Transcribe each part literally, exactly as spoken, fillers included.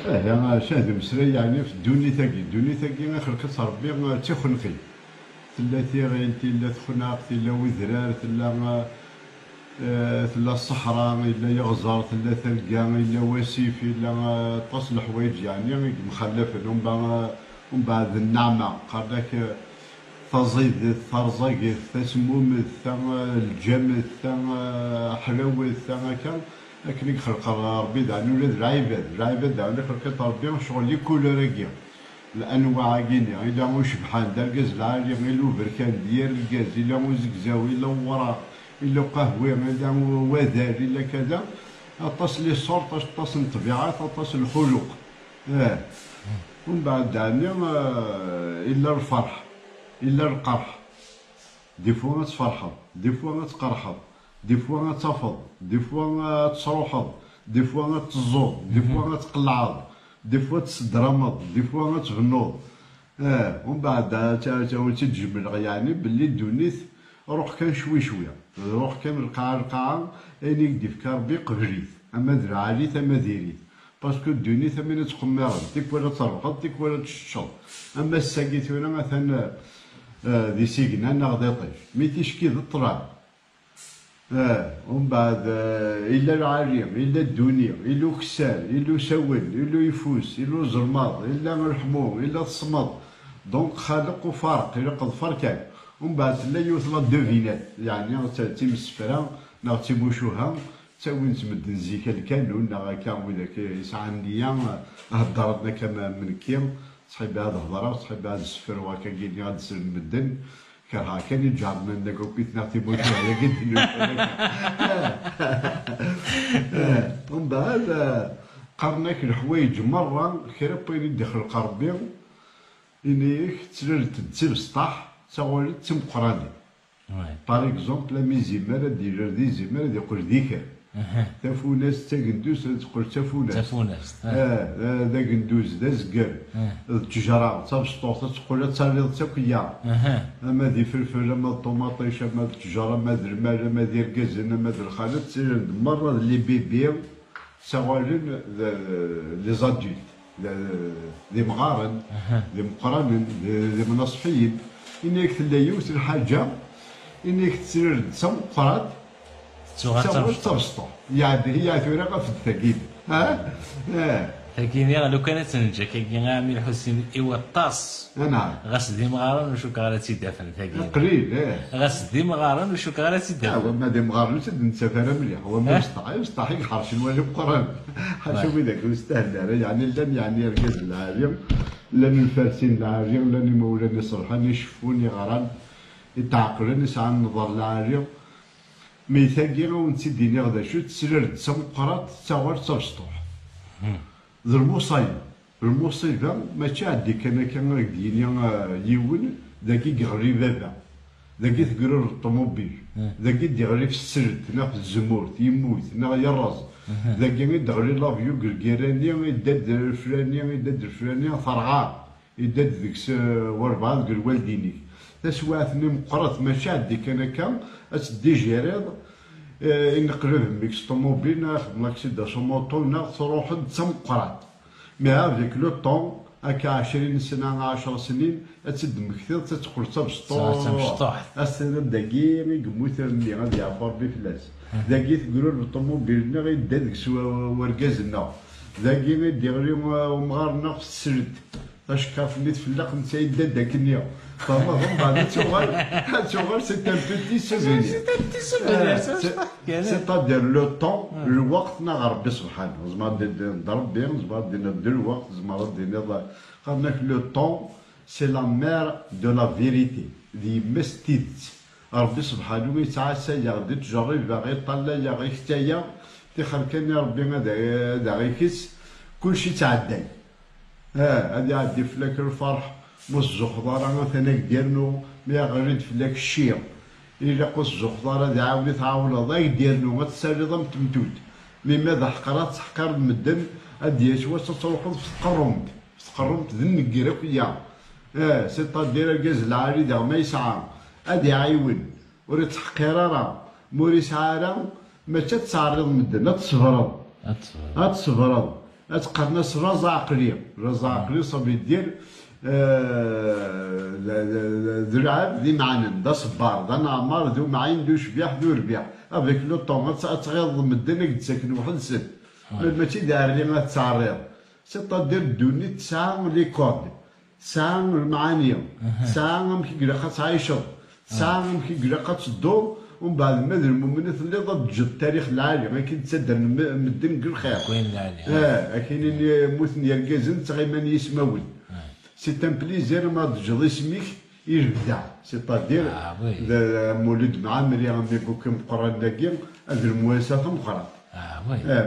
Aha, acu ad d-nemmeslay yeɛni ɣef ddunit-agi? Ddunit-agi ixleq-itt Ṛebbi d tixenqin. Tella tiɣilt, tella texnaqt, tella wedrar, tella, eh, tella ṣṣeḥra, yella yiɣẓer, tella terga, yella wasif, yella, eh, aṭas n leḥwayeǧ yeɛni i yemxallafen. Umbeɛd, umbeɛd nneɛma, qqaren-ak, eh, taẓidet, tarẓaget, tasmumet, ta, eh, lǧamet, ta, eh, ḥlawet, ta, akka, akken i yexleq Ṛebbi daɣen ula d lɛibad. Lɛibad daɣen ixleq-it Ṛebbi ccɣel les couleurs-agi, lanwaɛ-agi-nni, illa ucebḥan d argaz lɛali, illa uberkan d yir lgaz, illa uzegzaw, illa uwraɣ, illa uqehwi, illa wadal, illa kada. Aṭas les sortes, aṭas n ṭṭbiɛat, aṭas n lxuluq. Eh. Umbeɛd daɣen, eh, illa lferḥ, illa lqerḥ. Des fois ad tferḥeḍ, des fois ad tqerḥeḍ, des fois ad tafeḍ, des fois ad tesruḥeḍ, des fois ad teẓẓuḍ, des fois ad tqelɛeḍ, des fois ad tessedrameḍ, des fois ad tbennuḍ. Eh, umbeɛd ad tt-, ad tt-, ad tt-id-jemleɣ, yeɛni belli ddunit ruḥ kan cwi cwi, ruḥ kan lqaɛa lqaɛa, ayen i k-d-ifka Ṛebbi qbel-it, ama d lɛali-t ama diri-t. Parce que ddunit am win ad tqemmireḍ, tikwal ad trebḥeḍ, tikwal ad teččeḍ. Am ass-agi tura atan, eh, di Signa neɣ di Ṭij. Mi ticki d ṭṭlam. Eh, umbeɛd, eh, illa lɛali, illa dduni, illa ukessar, illa usawen, illa uyeffus, illa uzelmaḍ, illa lḥmu, illa tesmeḍ. Donc xaliq ufareq, illa ḍfer kan. Umbeɛd tella yiwet la devinette, yeɛni d ta-, d timsefra neɣ d timucuha, ttawin-tt medden zik alkanun, neɣ akka widak yesɛan nniya, heddren akka am, am nekki, ttḥibbiɣ ad hedreɣ, ttḥibbiɣ ad sefreɣ akka gini ad d-slen medden, kerheɣ kan iǧarnen d akukit neɣ timucuha-agi d-, umbeɛd, eh, qqaren-ak leḥwayeǧ merra, kra n wayen i d-ixleq Ṛebbi, ini-ak, ttlal-d d timesṭaḥ, d taɣuri d timeqqranin. Ouais. Par exemple, am izimer, ad d-irer d izimer, ad iqqel d iker. Aha. Tafunast d tagendust, ad teqqel d tafunast. Tafunast, ah. Ah, d, d agenduz, d azger. Ah. D ttejra, d tabesṭuḥt, ad teqqel ad taliḍ d takeyya. Aha. Ama d ifelfel, ama d ṭumaṭic, ama d ttejra, ama d lmal, ama d irgazen, ama d lxalat, ttilin-d merra d les bébés, ttaɣalen d, d, les adultes, d, d imɣaren, aha, d imeqqranen, d, d imnaṣfiyen. Ini-ak tella yiwet n lḥaǧa, ini-ak tettlal-d d tameqqrant, tettuɣal d tabesṭuḥt. Yeɛni, ya tura ɣef d tagi. Ha? Eh. Tagi-nni, lukan ad tt-neǧǧ akkagi, a Ɛmi Lḥusin, i waṭas. Anɛam. Ɣas d imɣaren, ur cukkeɣ ara tt-id-afen, tagi. Qlil, eh. Ɣas d imɣaren, ur cukkeɣ ara tt-id-afen. Ah, wamma d imɣaren, ur tt-id-nettaf ara mliḥ. Wamma, eh, d imesṭaḥ, imesṭaḥ i iḥercen wala imeqqranen. Ḥaca, eh, widak ur stahlen ara. Yeɛni, llan, yeɛni, irgazen lɛali, llan lfarsin lɛali, llan imawlan iṣelḥen, iceffun, iɣran, itɛeqlen, isɛan nnḍer lɛali. Mi tagi, a wen-tt-id-iniɣ d acu, tettlal-d d tameqqrant, tettaɣal d tabesṭuḥt. Hmm. D lmuṣayba. Lmuṣiba mačči ɛeddi kan akka, ad ak-d-yini, ah, yiwen, dagi yeɣli baba, dagi tegrured ṭumubil, hmm, dagi d-yeɣli f tesselt neɣ f tzemmurt, yemmut neɣ yerreẓ, hmm, dagi i d-teɣli l'avion deg lgirra-nni, idda-d leflani, idda-d leflani, terɣa, idda-d deg-s, eh, walbeɛḍ deg lwaldin-ik. Taswiɛt-nni meqqret, mačči ɛeddi kan akka, ad tt-id-tijiriḍ, eh, ineqleb mmi-k s ṭumubil, neɣ ixdem laksida s umuṭu, neɣ truḥ-d d tameqqrant. Mais avec le temps, akka ɛecrin sna, ɛecra snin, ad tt-id-temmektiḍ, ad teqqel d tabesṭuḥt. Tesɛa d tamecṭuḥt. Ad s-tiniḍ dagi i yemmut mmi, ad yeɛfu Rebbi fell-as. Hmm. Dagi tegrureb ṭumubil-nneɣ, idda deg-s wa-, wergaz-nneɣ. Dagi i d-yeɣli, uh, umɣar-nneɣ f tesselt. Tacekkart-nni tfelleq, netta yedda-d akkenni. Tfehmeḍ? Mbeɛd ad tuɣal, ad tuɣal, c'est un petit souvenir. C'est un petit souvenir, eh, c'est, c'est pas grave. C'est-à-dire le temps, hmm, lweqt neɣ Rebbi subḥanahu. Tzemreḍ ad d-tiniḍ d Rebbi, tzemreḍ ad d-tiniḍ d lweqt, tzemreḍ ad d-tiniḍ, qqaren-ak le temps, c'est la mère de la vérité. D yemma-s n tidet. Rebbi subḥanahu yettɛassa-yaɣ, d ittjerrib-aɣ, iṭalla-yaɣ, ikta-yaɣ, tixer kan i Rebbi ad, ad aɣ-ikkes, kullec ittɛedday. Ah, ad iɛeddi fell-ak lferḥ, ma ur tzuxxeḍ ara, atan ad k-d-yernu, ma iɣli-d fell-ak cci, ilaq ur tzuxxeḍ ara, ad iɛawen i tɛawneḍ, ad k-d-yernu, ad tessaliḍ am temtut. Mi ma d aḥeqrar, ad teḥqireḍ medden, ad d-yas wass ad truḥeḍ f tqerrumt, f tqerrumt d nnger akk ya. Ah, c'est-à-dire argaz lɛali daɣ ma yesɛa, ad iɛiwen. Ur ittḥeqqir ara. Ma ur yesɛi ara, mačči ad tettɛerriḍ medden, ad tṣebreḍ. Ad tṣebreḍ. Ad tṣebreḍ. Ad qqaren-as raza aqli. Raza aqli, ça veut dire, euh, d lɛebd d imeɛnen, d aṣebbar, d aneɛmar, d umɛin, d ucbiḥ, d urbiḥ. Avec le temps, ad tɣiḍeḍ medden ad k-d-ttaken weḥd-sen. Ma mačči d aɛerri ad tettɛerriḍ. C'est-à-dire, ddunit tesɛa les codes, tesɛa lemɛani, tesɛa amek i ilaq ad tɛiceḍ, tesɛa amek i ilaq ad tedduḍ. Umbeɛd, ma d lmumen i telliḍ, ad teǧǧeḍ tarix lɛali, akken ttaddren medden deg lxir. Akken i mmuten yergazen d tɣiman yismawen. C'est un plaisir ma teǧǧeḍ isem-ik i lebda, c'est-à-dire d Mulud Mɛemmri, amigoki meqqran-agi, ad lmwasa tameqqrant.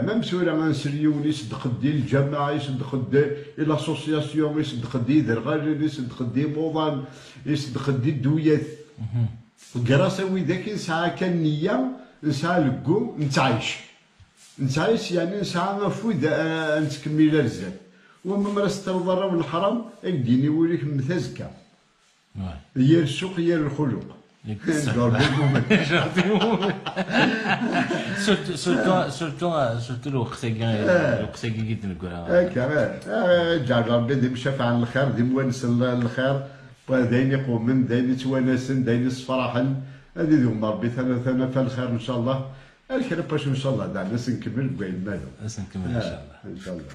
Même tura ad nsel yiwen iṣeddeq-d i lǧameɛ, iṣeddeq-d i l'association, iṣeddeq-d i iderɣalen, iṣeddeq-d i imuḍan, iṣeddeq-d i dduyat. Grâce à widak i nesɛa kan nniya, nesɛa leggu, nettɛic. Nettɛic, yeɛni nesɛa afud ad nettkemmil ar zdat. Wama mi ara s-tiniḍ arraw n leḥram, ad k-d-yini wul-ik mmet azekka. Yir ssuq, yir lxuluq. Surtout lweqt-agi i d-neggra. Akka, ǧǧeɛ Rebbi d imcafɛen n lxir, d imwanes n lxir, d ayen iqewmen, d ayen ittwanasen, d ayen issefraḥen. Ad idum Rebbi tanafa n lxir, ncallah. Ar kra n wacu, ncallah, daɣen ad s-nkemmel deg wayen nniḍen. Ad s-nkemmel, ncallah.